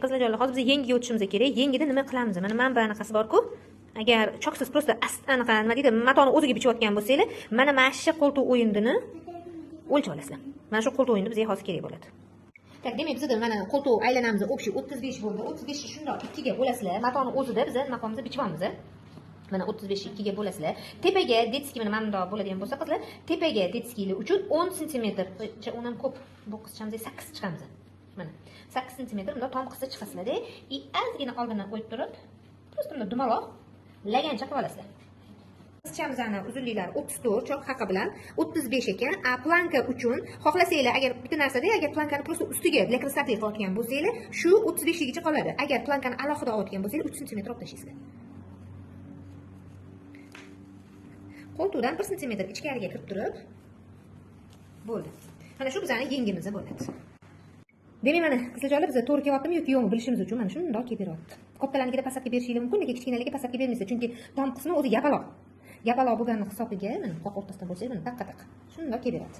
Qizlarjonlar, hozir biz yengiga o'tishimiz kerak. Yengida nima qilamiz? Mana bu anaqasi bor-ku. Agar choksiz просто anaqa nima deydi, matoni o'ziga bichayotgan bo'lsanglar, mana shu qo'ltiq o'yindini o'lchab olasizlar. Mana shu qo'ltiq o'yindi bizga hozir kerak bo'ladi. Так, demak, bizda mana qo'ltiq aylanamiz, общий 35 bo'ldi. 35 ni shundoq 2 ga bo'lasizlar. Matoni o'zida biz nima qilamiz, bichamiz. Mana 35 ni 2 ga bo'lasizlar. Tepaga детский mana bundoq bo'ladigan bo'lsa, qizlar, tepaga детский uchun 10 sm, 10 ham ko'p. Bu qizchamizga 8 chiqamiz. Mana 8 sm bundoq tom qilsa chiqasizlar-da. И ozgina oldini qo'yib turib, просто bundoq dumaloq lagancha qilib olasizlar. Qizchamizni uzunliklari 34 chok haqi bilan 35 ekan. A planka uchun xohlasanglar, agar bitta narsada, agar plankani просто ustiga для красоты qilayotgan bo'lsanglar, shu 35 ligicha qoladi. Agar plankani alohida olayotgan bo'lsanglar, 3 sm olib tashlaysizlar. Qo'ltiqdan 1 sm ichkariga kirib turib bo'ldi. Mana shu bizning yengimiz bo'ladi. Demak, mana qizlarjonlar, bizga to'g'ri kelyaptimi yoki yo'qmi bilishimiz uchun mana shundoq kelib beryapti. Kattalarnikida pasatga berishingiz mumkin, lekin kichkinalariga pasatga bermaysiz, chunki tom qismi o'zi yapaloq. Yapaloq bo'lgani hisobiga mana qoq o'rtasidan bo'lsa, mana taqqa taq. Shundoq kelib beradi.